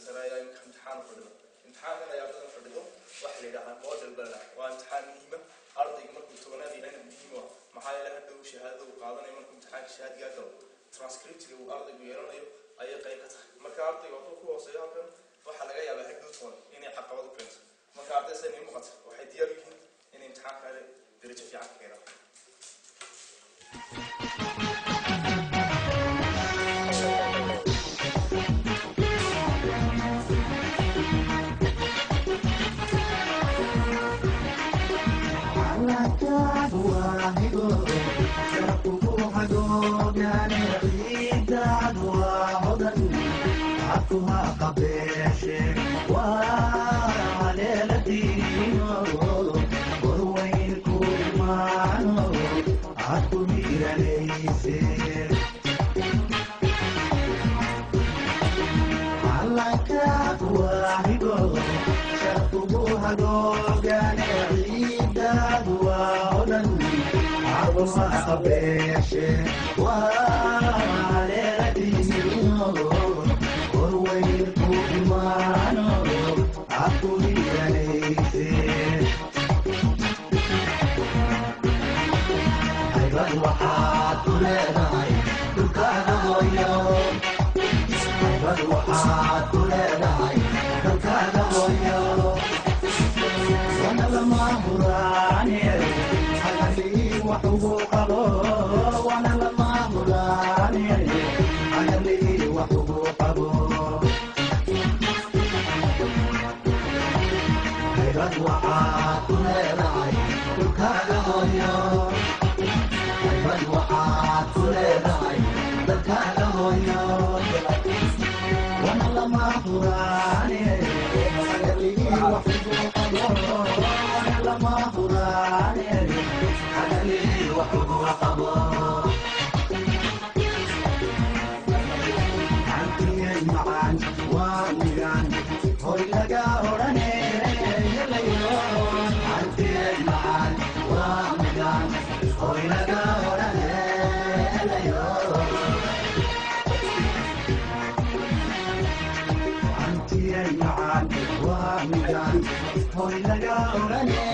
Sare ayaa imika imtixaan fadhido. Imtixaankan ay ardadan fadhido waxa la yidhahaa model bala. Waa imtixaan muhiima ardayga markuu 10aad yahayna muhiim u ah, maxaa yeele hadhow shahaadada uu qaadanayo markuu imtixaanka shahaadigaa galo, transcriptiga uu ardaygu yeelanayo ayay qayb ka tahay. Marka ardaygu hadduu ku hooseeyo halkan, waxaa laga yaabaa hadhow toban inay caqabad u keento. Marka arday sayna muuqata waxay diyaar u yihiin inay imtixaanka darajo fiican ka keenaan. Hoy laga